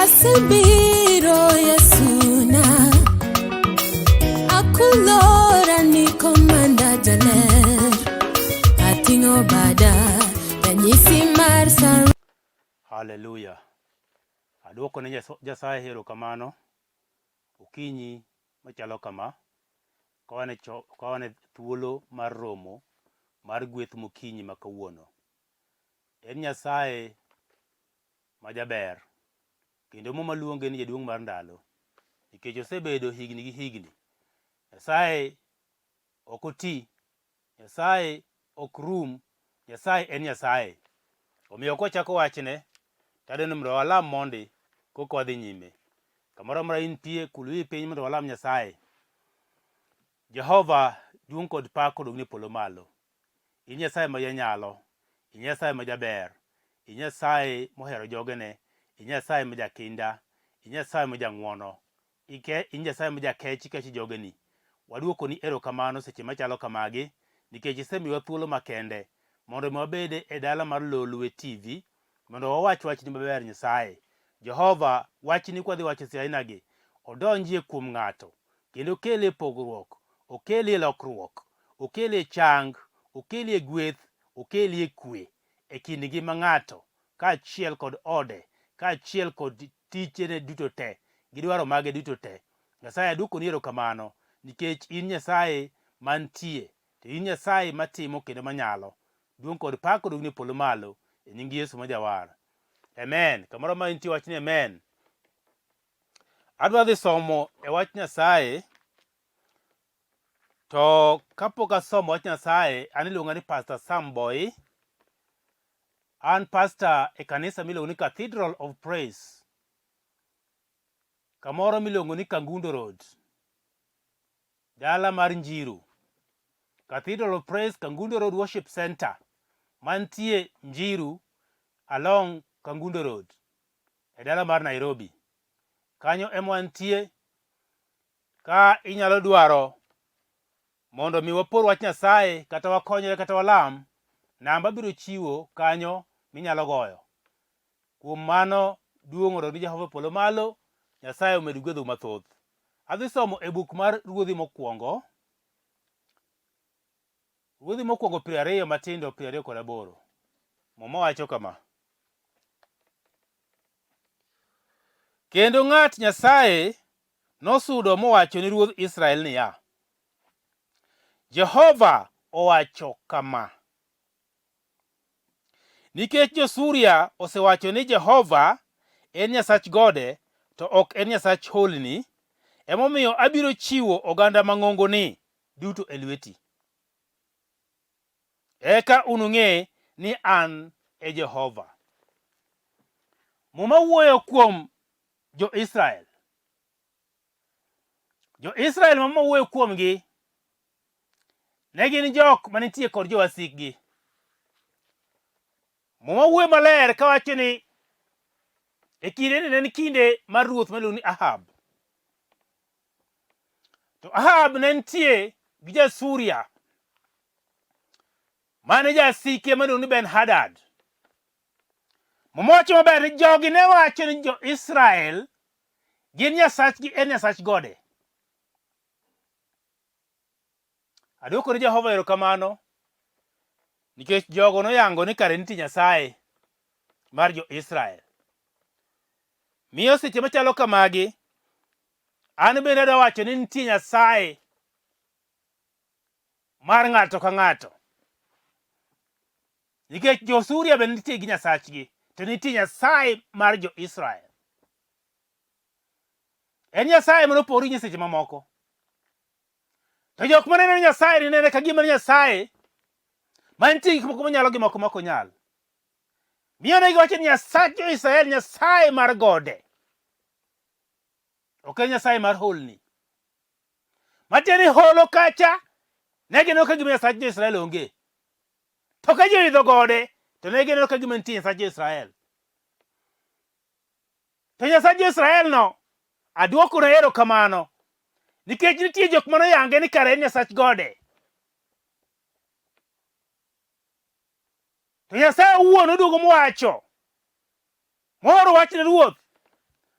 Asebiro Yesuna, akulora ni komanda jaler, ating'o bada ranyisi mar sar. Haleluya. Aduoko ne Nyasaye erokamano okinyi machalo kama ka wan e ka wan e thuolo mar romo mar gweth mokinyi ma kawuono. En Nyasaye ma jaber kendo Muma luonge ni jaduong' mar ndalo nikech osebedo higni gi higni. Nyasaye ok oti, Nyasaye ok rum, Nyasaye en Nyasaye. Omiyo kwachako wachne, to adwaro ni mondo walam mondi koka wadhi nyime. Kamoro amora intie, kul wiyi piny mondo walam Nyasaye. Jehova, duong' kod pak odogni e polo malo. In Nyasaye ma janyalo, in Nyasaye ma jaber, in Nyasaye mohero jogene, in Nyasaye ma jakinda, in Nyasaye ma jang'wono, ike, in Nyasaye ma jakech, ikecho jogeni. Waduokoni erokamano seche machalo kamagi nikech isemiwa thuolo makende mondo mi wabed e dala mar Lolwe TV mondo wawach wachni maber Nyasaye. Jehova, wachni kwadhi wacho seche ainagi, odonjie kuom ng'ato kendo okelie pogruok, okelie lokruok, okelie chang, okelie gweth, okelie kwe e kind ngima ng'ato kaachiel kod ode, kaachiel kod tijene duto te, gi dwaro mage duto te. Nyasaye aduokoni erokamano nikech in Nyasaye mantie, to in Nyasaye matimo kendo manyalo. Duong' kod pak odogni e polo malo e nying Yesu ma Jawar. Amen. Kamoro ma intie wach ni amen. Adwa dhi somo e wach Nyasaye to kapok asomo wach Nyasaye, an iluonga ni Pastor Sam Boy. An pastor e kanisa miluongo ni Cathedral of Praise, kamoro miluongo ni Kangundo Road, dala mar Njiru. Cathedral of Praise Kangundo Road Worship Center mantie Njiru along Kangundo Road e dala mar Nairobi. Kanyo ema wantie. Ka inyalo dwaro mondo mi wapor wach Nyasaye kata wakonyre kata walam, namba biro chiwo kanyo minyalo goyo. Kuom mano, duong' odog ni Jehova e polo malo, Nyasaye omed gwedhou mathoth. Adhi somo e buk mar Ruodhi Mokwongo, Ruodhi Mokwongo 20 matindo 28. Muma wacho kama. Kendo ng'at Nyasaye nosudo mowacho ni ruodh Israel niya, Jehova owacho kama, 'Nikech jo-Suria osewacho ni Jehova en Nyasach gode to ok en Nyasach holni, emomiyo abiro chiwo oganda mang'ongoni duto e lweti. Eka unung'e ni an e Jehova. Muma wuoyo kuom jo-Israel. Jo-Israel ma Muma wuoyo kuomgi ne gin jok manitie kod jowasikgi. Muma wuoyo maler kawacho ni e kindeni ne en kinde mar ruoth miluongo ni Ahab. To Ahab ne nitie gi ja-Suria mane jasike miluongo ni Ben-Hadad. Muma wacho maber ni jogi ne wacho ni jo-Israel gin nyasachgi en nyasach gode. Adwoko ne Jehova erokamano nikech jogo noyango ni kare nitie Nyasaye mar jo-Israel. Miyo seche machalo kamagi, an bende adwa wacho ni nitie Nyasaye mar ng'ato ka ng'ato. Nikech jo-Suria bende nitie gi Nyasachgi, to nitie Nyasaye mar jo-Israel. En Nyasaye mane opogore gi nyiseche mamoko. To jok maneno Nyasaye ni nene ka gima Nyasaye ma nitie gik moko monyalo gi moko mok onyal. Miyo ne giwacho ni Nyasach jo-Israel Nyasaye mar gode. Ok en Nyasaye mar holni. Matiende ni holo kacha ne gineno ka gima Nyasach jo-Israel onge. To ka ji oidho gode to ne gineno ka gima nitie Nyasach jo-Israel. To Nyasach jo-Israel no aduokone erokamano nikech nitie jok mane oyange ni kare en Nyasach gode. To Nyasaye owuon oduogo mowacho mooro wach ne ruoth.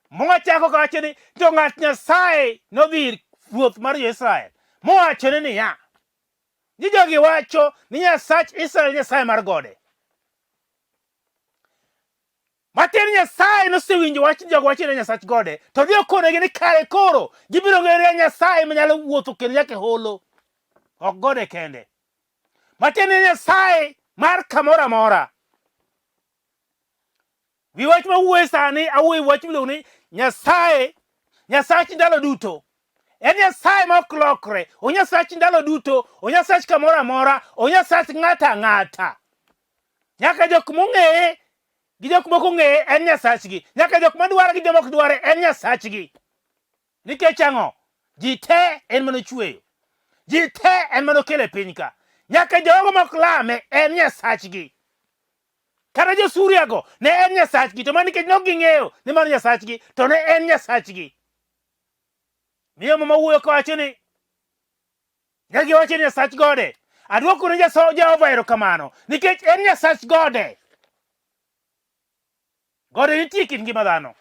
Mwachako kawacho ni to ng'at Nyasaye nodhi ir ruoth mar jo-Israel mowachone niya, ni jogi wacho ni Nyasach Israel Nyasaye mar gode. Matin Nyasaye nosewinjo wach jogo wacho ni Nyasach gode, to dhi okonegi ni kare koro gibiro ng'eyo ni Nyasaye manyalo wuotho kendo nyaka e holo, ok gode kende. Matiende ni Nyasaye mar kamoro amora. Wi wach ma wuoye sani awuoyo wach miluongo ni Nyasaye, Nyasach ndalo duto. En Nyasaye ma ok lokre, o Nyasach ndalo duto, o Nyasach kamoro amora, o Nyasach ng'ato ang'ata. Nyaka jok mong'eye gi jok mok ong'eye en Nyasachgi. Nyaka jok madware gi joma ok dware en Nyasachgi. Nikech ang'o? Ji te en mana ochweyo. Ji te en mana okelo e piny ka. Nyaka jogo ma ok lame en Nyasachgi. Kata jo-Suriago ne en Nyasachgi, to mana nikech ne ok ging'eyo ni mano Nyasachgi, to ne en Nyasachgi. Miyo mama wuoyo kawacho ni ne giwacho ni Nyasach gode. Adwoko ne Jehova erokamano nikech en Nyasach gode. Gode nitie e kit ngima dhano.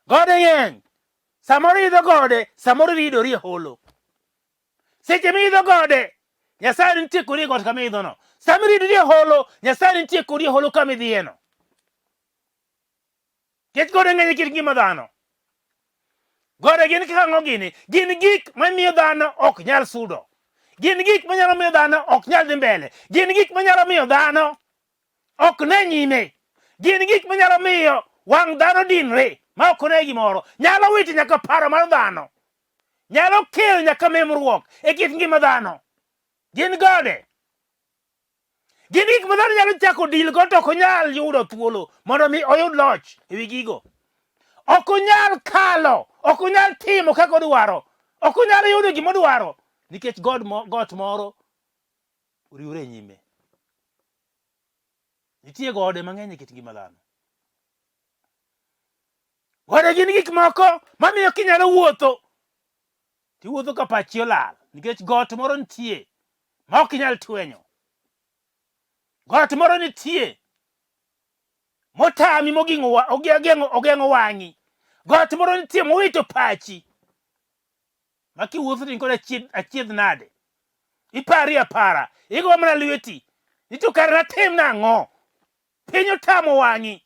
Gode ng'eny. Samoro idho gode, samoro iridori e holo. Seche miidho gode, Nyasaye nitie kodi e got kama iidhono. Sama iridori e holo, Nyasaye nitie kodi e holo kama idhiyeno. Nikech gode ng'eny e kit ngima dhano. Gode gin kaka ang'o gini? Gin gik mamiyo dhano ok nyal sudo. Gin gik manyalo miyo dhano ok nyal dhi mbele. Gin gik manyalo miyo dhano ok ne nyime. Gin gik manyalo miyo wang' dhano dinre ma ok one gimoro. Nyalo wito nyaka paro mar dhano. Nyalo kelo nyaka memruok e kit ngima dhano. Gin gode. Gin gik ma dhano nyalo chako deal go to ok onyal yudo thuolo mondo mi oyud loch e wi gigo. Ok onyal kalo, ok onyal timo kaka odwaro, ok onyal yudo gima odwaro nikech god mo, got moro oriwore e nyime. Nitie gode mang'eny e kit ngima dhano. Gode gin gik moko mamiyo kinyalo wuotho tiwuotho ka pachi olal nikech got moro nitie ma ok inyal twenyo. Got moro nitie motami moging'o ogeng'o ogeng'o wang'i. Got moro nitie mowito pachi ma kiwuotho to in kod achiedh achiedh nade. Ipari apara, igo mana lweti ni to kare natim nang'o? Piny otamo wang'i.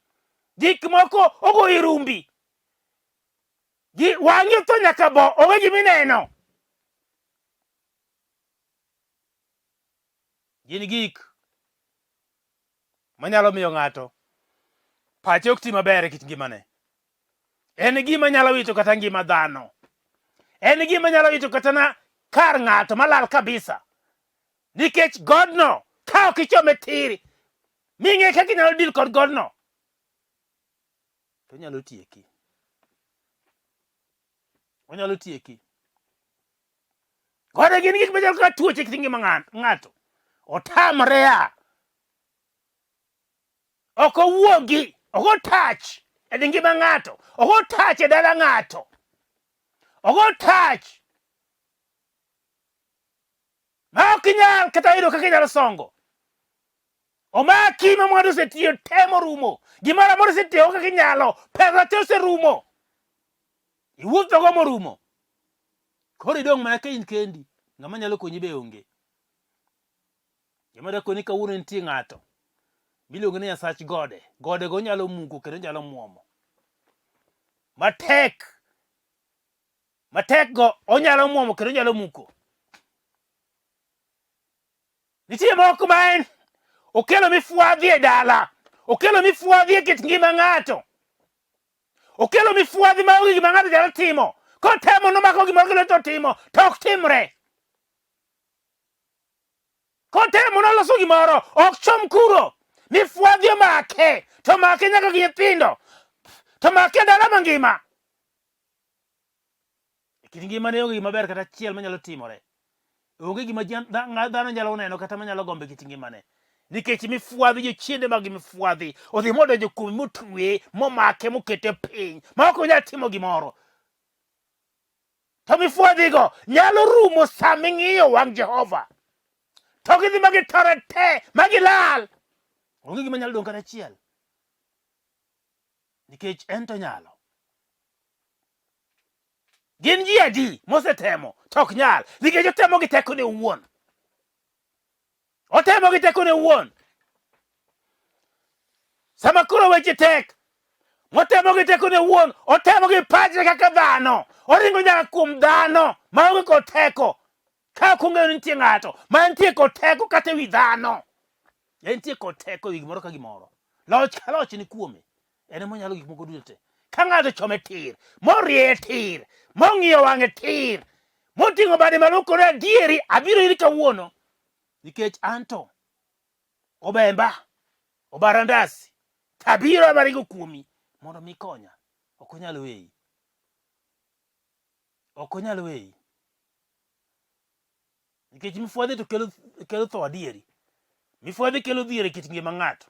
Gik moko ogoyi rumbi. Gi wang'i otho nyaka bo, onge gima ineno. Gin gik manyalo miyo ng'ato pache ok ti maber e kit ngimane. En gima nyalo wito kata ngima dhano. En gima nyalo wito kata na kar ng'ato malal kabisa. Nikech godno ka ok ichome tir ming'e kaka inyalo deal kod godno to onyalo tieki. Onyalo tieki. Gode gin gik machalo kaka tuoche kit ngima ng'ato. Otamre a. Ok owuogi, ok otach e ngima ng'ato, ok otach e dala ng'ato. Ok otach ma ok inyal kata yudo kaka inyalo songo. Omaki ma mwandu osetiyo te morumo. Gimoro amora osetiyo kaka inyalo. Pesa te oserumo. Iwuothogo morumo. Koro idong' mana ka in kendi. Ng'ama nyalo konyi be onge. Gima dakoni kawuono nitie ng'ato miluongo ni Nyasach gode. Gode go nyalo muko kendo nyalo muomo. Matek. Matek go onyalo muomo kendo nyalo muko. Nitie moko ma en okelo mifwadhi e dala, okelo mifwadhi e kit ngima ng'ato, okelo mifwadhi ma onge gima ng'ato nyalo timo. Kotemo nomako gimoro gi to timo to ok timre. Kotemo noloso gimoro ok chom kuro. Mifwadhi omake to make nyaka gi nyithindo to make dala mangima. E kit ngimane onge gima ber kata achiel manyalo timore. Onge gima dhano nyalo neno kata manyalo gombo e kit ngimane. Nikech mifwadhi, jochiende mag mifwadhi odhi modonjo kuome motweye, momake, mokete piny ma ok onyal timo gimoro. To mifwadhigo nyalo rumo sama ing'iyo wang' Jehova. To gidhi ma gitore te ma gilal. Onge gima nyalo dong' kata achiel. Nikech en to nyalo. Gin ji adi mosetemo to ok nyal nikech otemo gi tekone owuon. Otemo gi tekone owuon. Sama koro weche tek, motemo gi tekone owuon, otemo gi pache kaka dhano, oringo nyaka kuom dhano maonge kod teko. Ka ok ong'eyo ni nitie ng'ato ma nitie kod teko kata e wi dhano, entie kod teko e wi gimoro ka gimoro. Loch ka loch ni kuome. En ema onyalo gik moko duto te. Ka ng'ato chome tir, morieye tir, mong'iyo wang'e tir, moting'o bade malo koro adieri abiro iri kawuono nikech anto obemba obarandasi tabiro amaringo kuomi mondo mi konya. Ok onyal weyi. Ok onyal weyi. Nikech mifwadhi to kelo, kelo tho adieri. Mifwadhi kelo dhier e kit ngima ng'ato.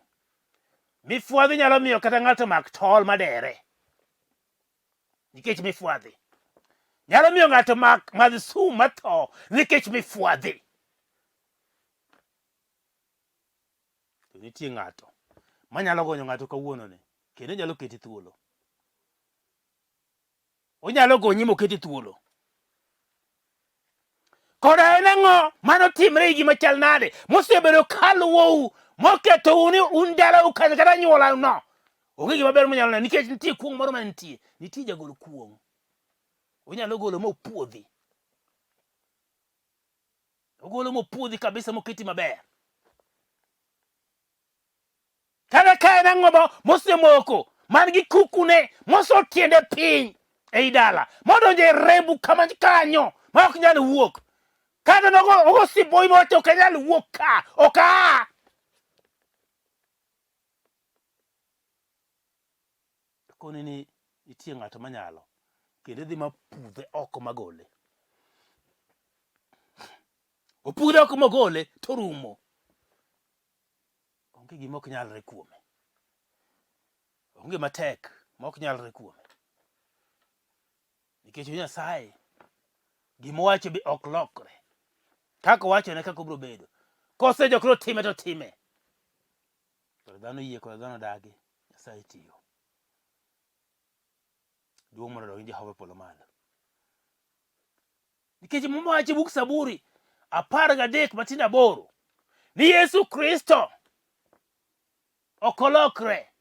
Mifwadhi nyalo miyo kata ng'ato mak tol madere. Nikech mifwadhi. Nyalo miyo ng'ato mak madh sum matho nikech mifwadhi. To nitie ng'ato manyalo gonyo ng'ato kawuononi kendo nyalo keti thuolo. Onyalo gonyi moketi thuolo. Koda en ang'o manotimre e gima chal nade mosebedo kaluwou moketou ni un dalau kanyo kata anyuolau no? Onge gima ber monyalo neno nikech nitie kuong' moro ma nitie. Nitie jagol kuong'. Onyalo golo mopuodhi. Ogolo mopuodhi kabisa moketi maber. Kata ka en ang'o ma mosemoko man gi kukune moso tiende piny ei dala modonjo e rembu kama kanyo ma ok nyal wuok kata nogo ogo siboi mowacho ok anyal wuok ka ok aa koni ni nitie ng'ato manyalo kendo dhi mapudhe oko magole opudhe oko mogole to rumo Onge gima ok nyalre kuome. Onge matek ma ok nyalre kuome. Nikech Nyasaye gima owacho be ok lokre. Kaka owacho ne kaka obiro bedo. Kosejok ni otime to otime. Koro dhano yie kod dhano dagi, Nyasaye tiyo. Duong' mondo odog ne Jehova e polo malo. Nikech Muma wacho e buk Saburi 13 matindo 8 ni Yesu Kristo ok olokre.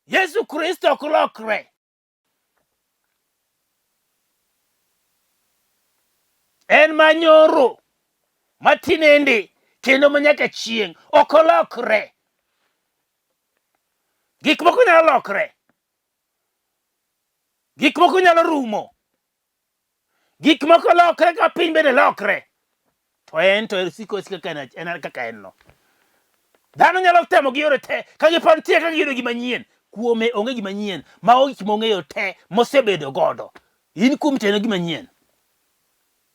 Yesu Kristo ok lokre. En manyoro matinende kendo manyaka chieng' ok olokre. Gik moko nyalo lokre. Gik moko nyalo rumo. Gik moko lokre ka piny bende lokre. To en to siko siko kaka en en kaka en no. Dhano nyalo temo gi yore te ka giparo nitie kaka giyudo gima nyien. Kuome onge gima nyien. Mago gik mong'eyo te mosebedo godo. In kuom to en gima nyien.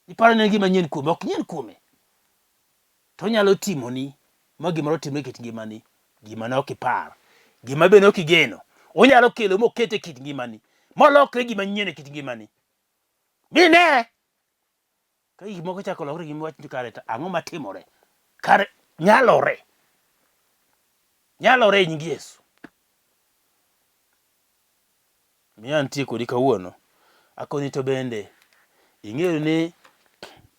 Iparo ni en gima nyien kuome, ok nyien kuome. To onyalo timoni ma gimoro timre e kit ngimani, gima ne ok ipar, gima be ne ok igeno. Onyalo kelo moket e kit ngimani, molokre gima nyien e kit ngimani. Mine ka gik moko chako lokre gima wach ni kare to ang'o matimore? Kare nyalore. Nyalore e nying Yesu. Miyo antie kodi kawuono. Akoni to bende ing'eyo ni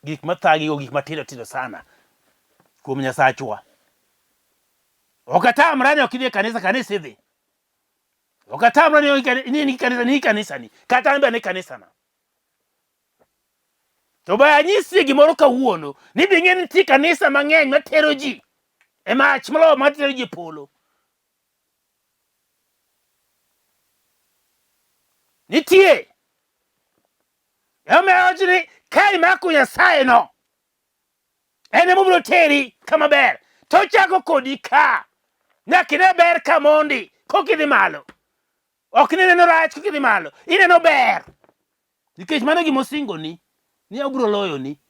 gik mathagi go gik matindo tindo sana kuom Nyasachwa. Ok atamra ni ok idhi e kanisa, kanisa idhi. Ok atamra ni ni in gi kanisa, ni kanisa ni. Kata an be an e kanisa na. To be anyisie gimoro kawuono ni be ing'e ni nitie kanisa mang'eny matero ji e mach moloyo matero ji e polo. Nitie. Emomiyo awacho ni ka imako Nyasaye no, en ema obiro teri kama ber. To ochako kodi ka. Nyaka ine ber ka mondi koka idhi malo. Ok ni ineno rach koka idhi malo. Ineno ber. Nikech mano gima osingoni ni obiro loyoni,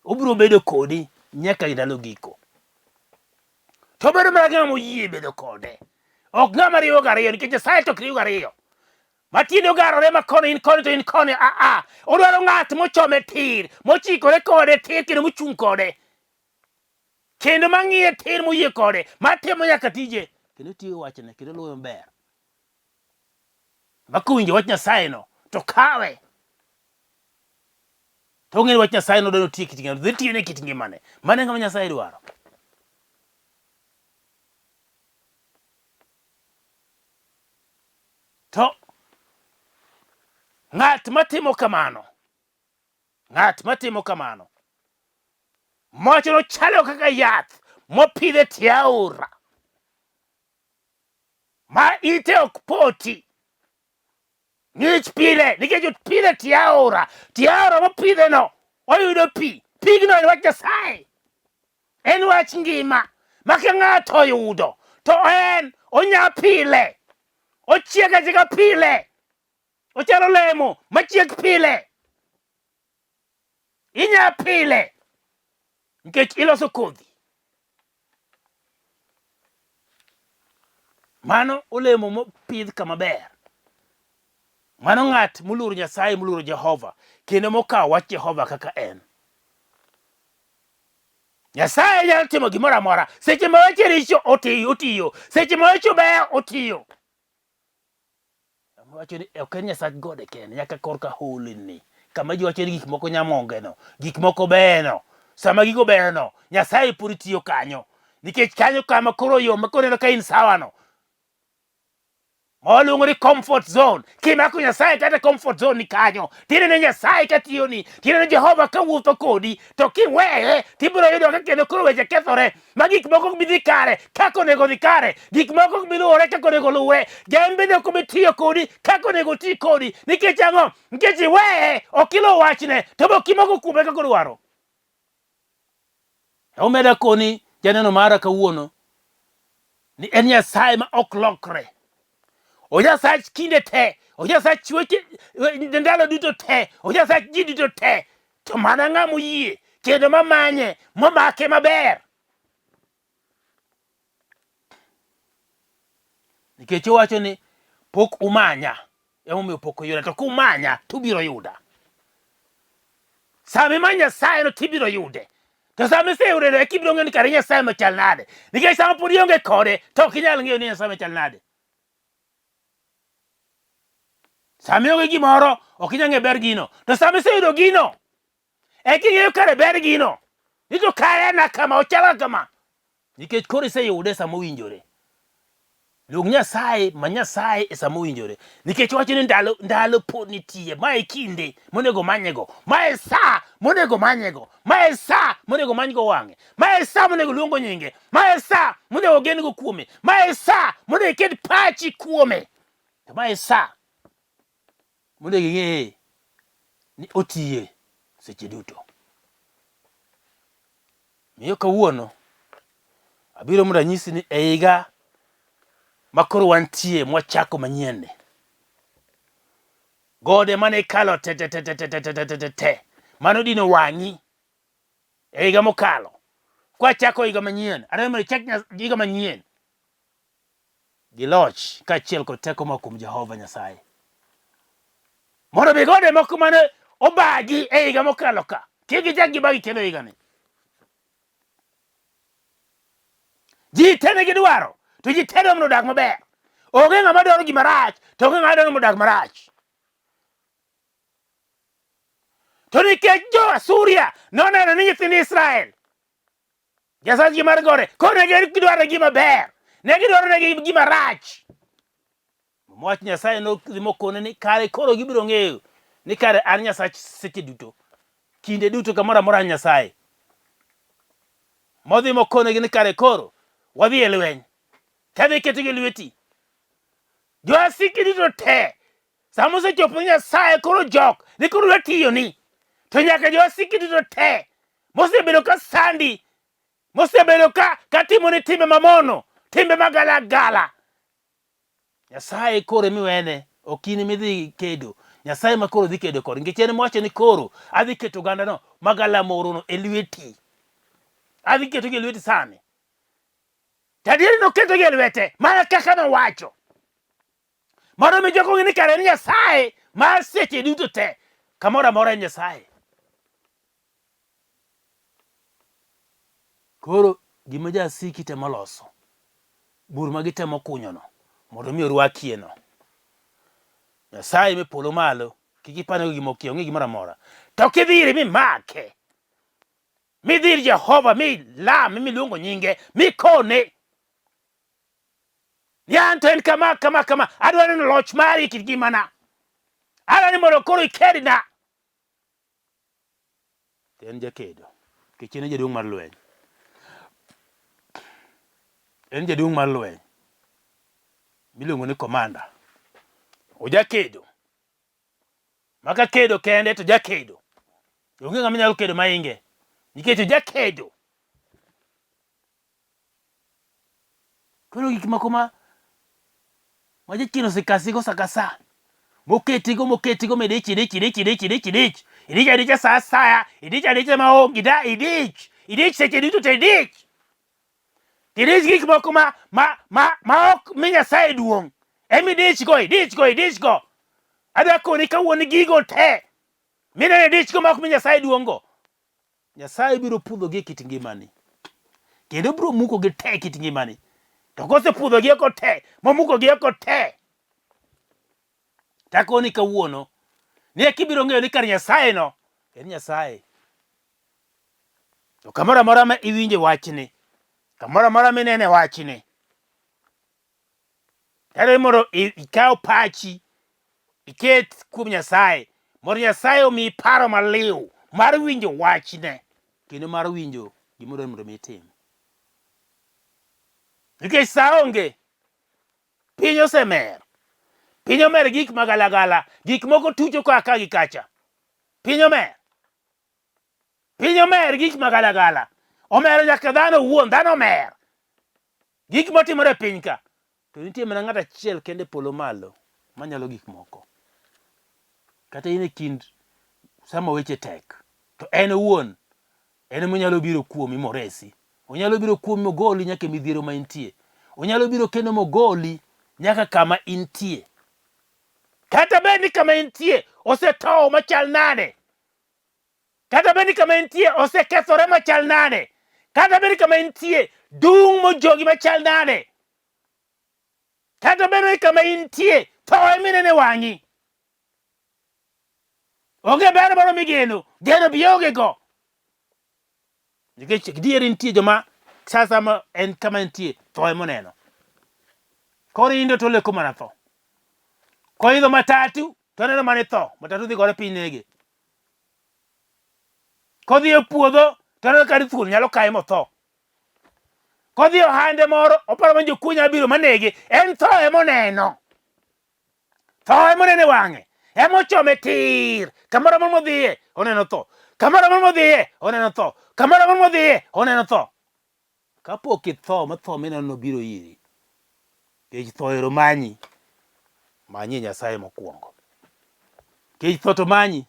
obiro bedo kodi nyaka e ndalo giko. To obedo mana ng'ama oyie bedo kode. Ok ng'ama riwo gariyo nikech Nyasaye to ok riw gariyo. Matiende ogarore ma koni in koni to in koni a a. Odwaro ng'at mochome tir, mochikore kode tir kendo mochung' kode. Kendo mang'iye tir moyie kode, matimo nyaka tije. kendo tiyo gi wachne kendo luwe maber. Ma kowinjo wach Nyasaye no to kawe. To ong'e ni wach Nyasaye no dwaro tiyo e kit ngimane, dhi tiyone e kit ngimane. Mano e ng'ama Nyasaye dwaro. To ng'at matimo kamano, ng'at matimo kamano, mowacho chalo kaka yath mopidh e tie aora ma ite ok poti ng'ich pile nikech opidhe tie aora tie aora mopidheno oyudo pi pigno en wach Nyasaye en wach ngima ma ka ng'ato oyudo to en onya pile ochiek achieka pile ochalo lemo machiek pile inya pile nikech iloso kodhi mano olemo mopidh kama ber mano ng'at moluoro Nyasaye moluoro Jehova kendo mokawo wach Jehova kaka en Nyasaye nyalo timo gimoro amora seche ma weche richo otiyo otiyo seche ma weche beyo otiyo Wacho ni ok en Nyasach gode kende, nyaka korka holni kama ji wacho ni gik moko nyamongeno, gik moko beyono. Sama gigo beyono, Nyasaye pod tiyo kanyo. Nikech kanyo kama koro yo ma koro ineno ka in sawa no. Ma waluongo ni comfort zone. Kimako Nyasaye kata comfort zone ni kanyo, tineno Nyasaye ka tiyoni, tineno Jehova ka wuotho kodi, to kiweye tibiro yudo ka kendo koro weche kethore. Ma gik moko ok bi dhi kare kaka onego dhi kare, gik moko ok bi luwore kaka onego luwre, jambe ok bi tiyo kodi kaka onego ti kodi. Nikech ang'o? Nikech iweye, ok iluw wachne, to be ok imoko kuome kaka odwaro. Omeda koni janeno mara kawuono ni en Nyasaye ma ok lokre. Onyasach kinde te, onyasach chweche ndalo duto te, onyasach ji duto te. To mana ng'a moyie kendo mamanye momake maber. Nikech owacho ni pok umanya, emomiyo pok uyuda, to kumanya to ubiro yuda. Sama imanyo Nyasaye no tibiro yude. To sama iseyude no eka ibiro ng'eyo ni kare Nyasaye machal nade. Nikech sama pod ionge kode to ok inyal ng'eyo ni Nyasaye machal nade. Sama ionge gimoro ok inyal ng'eyo ber gino. To sama iseyudo gino eka ing'eyo kare ber gino. Ni to kare en kama ochalo kama. Nikech koro iseyude sama owinjore. Luong Nyasaye ma Nyasaye e sama owinjore. Nikech wacho ni ndalo ndalo pod nitie. Ma e kinde monego manyego. Ma e sa monego manyego. Ma e sa monego manygo wang'e. Ma e sa monego luongo nyinge. Ma e sa monego gen-go kuome. Ma e sa monego iket pachi kuome. To ma e sa monego ing'e ni otiye seche duto. Miyo kawuono abiro mondo anyisi ni e higa ma koro wantie mwachako manyien ni, gode mane ikalo te te te te te te te te te te te mano dino wang'i e higa mokalo kwachako higa manyien adwaro mondo ichak higa manyien gi loch kaachiel kod teko moa kuom Jehova Nyasaye. Mondo mi gode moko mane obagi e higa mokalo ka, kik gichak gibagi kendo e higani. Ji te nigi dwaro, to ji te dwaro mondo odag maber. Onge ng'ama dwaro gima rach, to onge ng'ama dwaro mondo odag marach. To nikech jo-Asuria noneno ni nyithind Israel Nyasachgi mar gore koro ne gidwaro gima ber, ne gidwaro negi gima rach. Wach Nyasaye nodhi mokone ni kare koro gibiro ng'eyo ni kare an Nyasach seche duto, kinde duto, kamoro amora an Nyasaye. Modhi mokonegi ni kare koro wadhi e lweny, tadhi ketogi e lweti. Jowasiki duto te sama osechopo ni Nyasaye koro jok ni koro dwa tiyoni, to nyaka jowasiki duto te mosebedo ka sandi, mosebedo ka katimoni timbe mamono, timbe magalagala, Nyasaye koro emiwene, ok in emidhi kedo. Nyasaye ma koro dhi kedo kode. Nikech en mowacho ni koro adhi keto ogandano magalamorono e lweti. Adhi ketogi e lweti sani. To adieri noketogi e lwete mana kaka nowacho. Mondo mi jogo ong'e ni kare en Nyasaye mar seche duto te. Kamoro amora en Nyasaye. Koro gima jasiki temo loso. Bur ma gitemo kunyono mondo mi orwakieno. Nyasaye me polo malo kik ipar ni gima okia, ong'e gimoro amora. To kidhi ire mimake, midhi ir Jehova milame miluongo nyinge mikone ni an to en kama kama kama, adwa neno loch mari e kit ngimana, adwa ni mondo koro ikedna. To en jakedo, nikech en e jaduong' mar lweny. En jaduong' mar lweny miluongo ni komanda. Ojakedo. Maka kedo kende to jakedo. Onge ng'ama nyalo kedo mainge nikech ojakedo. Koro gik moko ma ma jachien osekasigo sa ka sa moketigo moketigo midich idich idich idich idich idich idich adicha sa asaya idich adicha ma onge ida idich idich seche duto te idich idich gik moko ma ma ma ma ok mi Nyasaye duong' emi idichgo idichgo idichgo adwa koni kawuono gigo te mineno idichgo ma ok mi Nyasaye duong' go Nyasaye biro pudhogi e kit ngimani kendo biro mukogi te e kit ngimani. To kosepudhogi oko te, momukogi oko te, takoni kawuono ni eka ibiro ng'eyo ni kar Nyasaye no en Nyasaye. To kamoro amora ma iwinje wachni, kamoro amora minene wachni, Dwarore mondo ikaw pachi iket kuom Nyasaye mondo Nyasaye omiyi paro maliw mar winjo wachne kendo mar winjo gima odwaro mondo mi itim. Nikech sa onge, piny osemer, piny omer gi gik magalagala, gik moko tucho koa ka gi kacha, piny omer. Piny omer gi gik magalagala, omero nyaka dhano owuon, dhano omer. Gik motimore e piny ka, to nitie mana ng'at achiel kende e polo malo manyalo gik moko. Kata in e kind sama weche tek, to en owuon en ema onyalo biro kuomi moresi. Onyalo biro kuomi mogoli nyaka e midhiero ma intie. Onyalo biro kendo mogoli nyaka kama intie. Kata bed ni kama intie osetowo machal nade, Kata bed ni kama entie osekethore machal nade, kata bed ni kama entie dung' mojogi machal nade, kata bed ni kama intie tho eminene wang'i, onge ber moro migeno, geno bi onge go. Nikech diere nitie joma sa sama en kama entie tho emoneno. Korindo to oleko mana tho. Koidho matatu to oneno mana tho, matatu dhi gore piny nege. Kodhi e puodho to oneno ka thuol nyalo kaye motho. Kodhi e ohande moro oparo ni jokuo nyalo biro manege, en tho emoneno. Tho emoneno e wang'e, emochome tir. Kamoro amora modhiye oneno tho, kamoro amora modhiye oneno tho, kamoro amora modhiye oneno tho. Kapok itho ma tho mineno no biro iri, nikech tho ero manyi, manyie Nyasaye mokwongo. Nikech tho to manyi,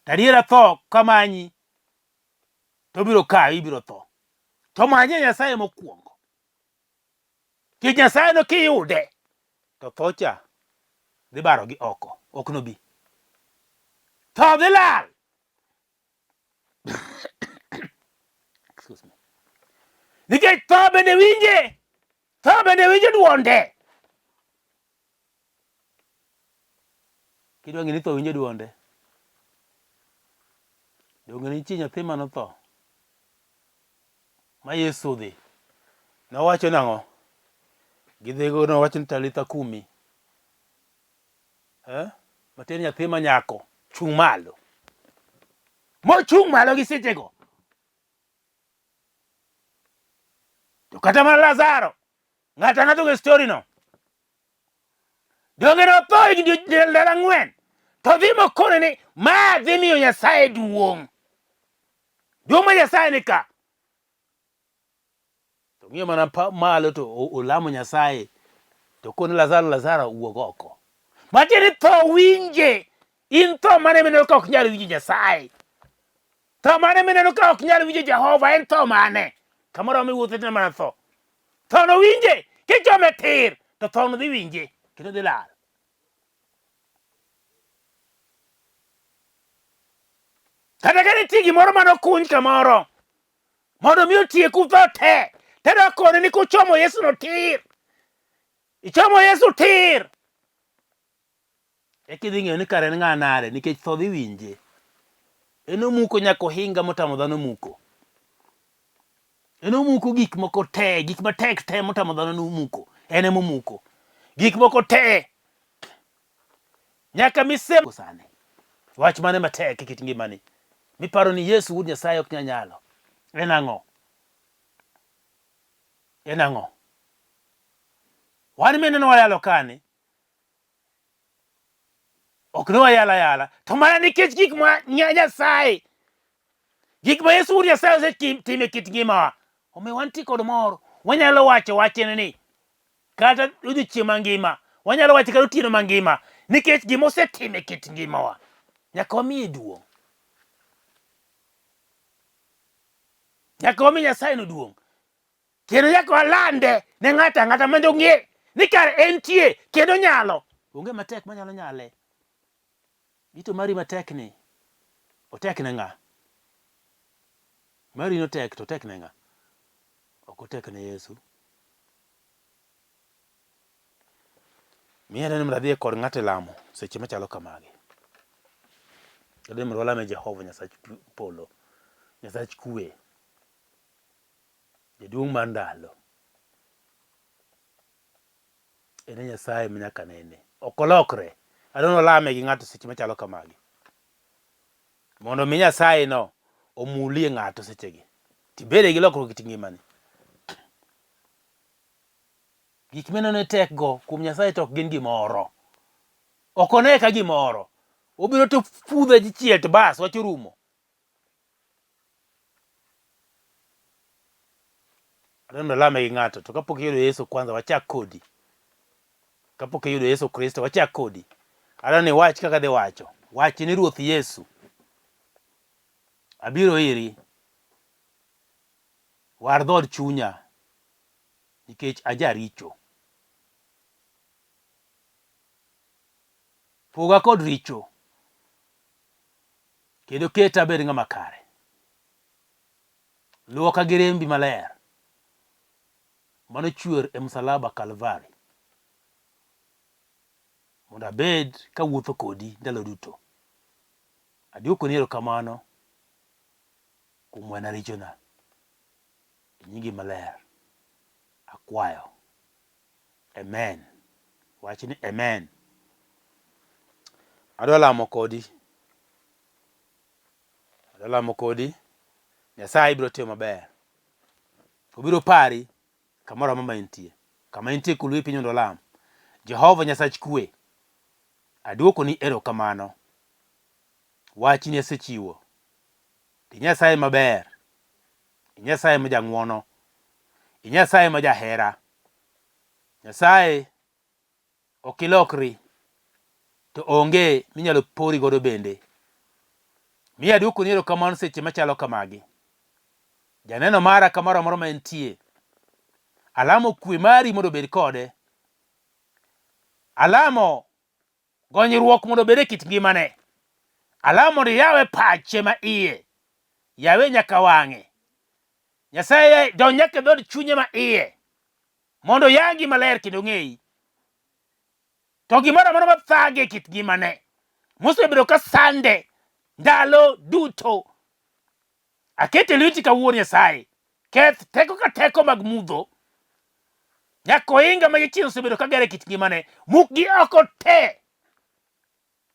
to adiera tho ka manyi to obiro kawi ibiro tho. To manyie Nyasaye mokwongo. Nikech Nyasaye no kiyude to tho cha dhi barogi oko, ok nobi. Tho dhi lal. Excuse me. Nikech tho bende winje, tho bende winjo duonde. Kidwa ng'e ni tho winjo duonde, donge nitie nyathi manotho ma Yesu odhi nowacho nang'o? Gi dhego nowacho ni Talitha kumi. Eh? Matiende nyathi ma nyako, chung' malo. Mochung' malo gi sechego. To kata mana Lazaro, ng'ato ang'ato gi story no. Donge notho higni ndalo ang'wen, to dhi mokone ni ma dhi miyo Nyasaye duong'. Duong' ma Nyasaye ni ka. To ng'iyo mana malo to olamo Nyasaye to kone Lazaro, Lazaro wuog oko. Matiende ni tho winje. In tho mane mineno ka ok nyal winjo Nyasaye? Tho mane mineno ka ok nyal winjo Jehova? En tho mane? Kamoro miwuothe to mana tho. Tho no winje, kichome tir to tho no dhi winje kendo dhi lal. Kata ka nitie gimoro mane okuny kamoro mondo mi otieku tho te, Tadwa koni ni kuchomo Yesu no tir. Ichomo Yesu tir. Eka idhi ng'eyo ni kare en ng'a nade nikech tho dhi winje. En omuko nyaka ohinga motamo dhano muko. En omuko gik moko te, gik matek te motamo dhano nomuko. En ema omuko. Gik moko te. Nyaka mise sani. Wach mane matek e kit ngimani miparo ni Yesu wuod Nyasaye ok nyal nyalo? En ang'o? En ang'o? Wan mineno wayalo kani, ok ne wayal ayala, to mana nikech gik ma Nyasaye, gik ma Yesu wuod Nyasaye osetimo e kit ngimawa, omiyo wantie kod mor. Wanyalo wacho wachne ni kata odiechieng' mangima, wanyalo wacho kata otieno mangima, nikech gima osetimo e kit ngimawa, nyaka wamiye duong'. Nyaka wami Nyasaye no duong'. Kendo nyaka walande ne ng'ato ang'ata mondo ong'e ni kare entie kendo nyalo. Onge matek manyalo nyale. Ito mari matek ni otek ne ng'a? Mari no tek to otek ne ng'a? Ok otek ne Yesu. Miya neno mondo adhi kod ng'ato e lamo seche machalo kamagi. Adhi mondo walame Jehova Nyasach polo, Nyasach kwe, Jaduong' mar ndalo. En e Nyasaye ma nyaka nene. Ok olokre. Adwa ni walame gi ng'ato seche machalo kamagi. Mondo mi Nyasaye no omulie ng'ato sechegi. Tibede gi lokruok e kit ngimani. Gik mineno ni tek go kuom Nyasaye to ok gin gimoro. Ok one ka gimoro. Obiro to pudhe dichiel to bas wach orumo. Adwa ni alame gi ng'ato to kapok iyudo Yesu kwanza wachak kodi. Kapok iyudo Yesu Kristo wachak kodi. Adwa ni iwach kaka adhi wacho. Wach ni Ruoth Yesu. Abiro iri. War dhood chunya nikech ajaricho. Poga kod richo kendo keta abed ng'ama kare. Luoka gi rembi maler mane ochwer e msalaba Kalvari mondo abed kawuotho kodi ndalo duto. Aduokoni erokamano kuom wena richona. E nyingi maler akwayo. Amen. Wach ni amen. Adwa lamo kodi. Adwa lamo kodi. Nyasaye biro timo maber. Obiro pari kamoro amora ma intie. Kama intie kulwi piny mondo olam. Jehova Nyasach kwe, aduokoni erokamano. Wachni asechiwo. I Nyasaye maber. I Nyasaye ma jang'wono. I Nyasaye ma jahera. Nyasaye ok ilokri to onge minyalo pori godo bende. Mi aduokoni erokamano seche machalo kamagi. Janeno mara kamoro amora ma entie. Alamo kwe mari mondo obed kode. Alamo Gonyruok mondo obed e kit ngimane. Alamo mondo iyawe pache ma iye. Yawe nyaka wang'e. Nyasaye donj nyaka e dhood chunye ma iye. Mondo oyangi maler kendo ong'eyi. To gimoro amora mathage e kit ngimane mosebedo ka sande ndalo duto Aketo e lweti kawuono Nyasaye. Keth teko ka teko mag mudho. Nyaka ohinga ma jachien osebedo ka gero e kit ngimane. Mukgi oko te.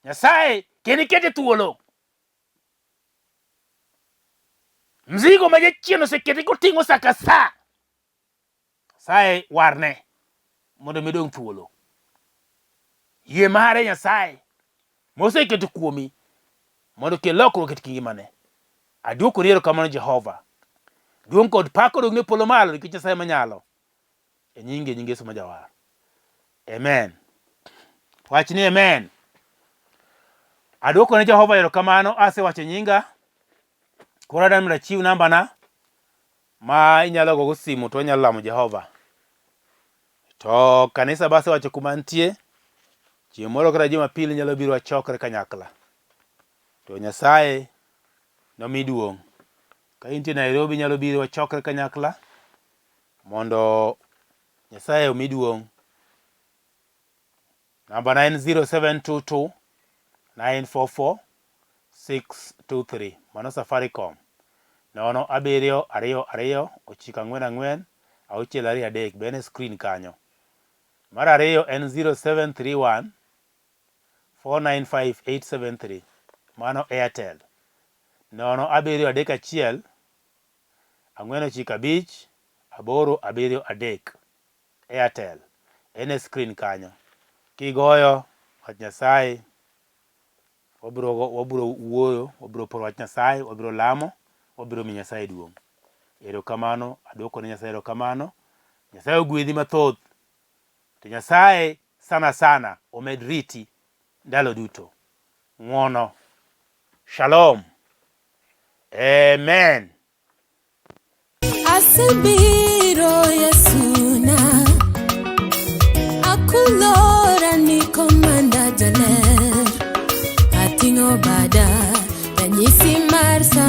Nyasaye kendo ikete thuolo. Mzigo ma jachien osekete koting'o sa ka sa. Nyasaye warne mondo mi dong' thuolo. Yie mare Nyasaye moseketo kuomi mondo okel lokruok e kit ngimane. Aduokoni erokamano Jehova. Duong' kod pak odong' ne polo malo nikech Nyasaye manyalo. E nyinge, nying Yesu ma Jawar. Amen. Wach ni amen. Aduoko ne Jehova erokamano, asewacho nyinga. Koro adwaro mondo achiw nambana ma inyalo gogo simu to wanyalo lamo Jehova. To kanisa be asewacho kuma antie, chieng' moro kata Jumapil inyalo biro wachokre kanyakla. To Nyasaye nomi duong'. Ka intie Nairobi inyalo biro wachokre kanyakla. Mondo Nyasaye omi duong'. Namba na en 0722 944 623. Mano Safaricom. 0 7 2 2 9 4 4 6 2 3 be en e screen kanyo. Mar ariyo en 0731 495 873. Mano Airtel. 0 7 3 1 4 9 5 8 7 3. Airtel. En e screen kanyo. Kigoyo wach Nyasaye wabiro wabiro wuoyo, wabiro poro wach Nyasaye, wabiro lamo, wabiro miyo Nyasaye duong'. Erokamano, aduoko ne Nyasaye erokamano. Nyasaye ogwedhi mathoth. To Nyasaye sana sana omed riti ndalo duto. Ng'wono. Shalom. Amen. Asebiro Yesuna, akulora ni komanda jaler, ating'o bada ranyisi mar.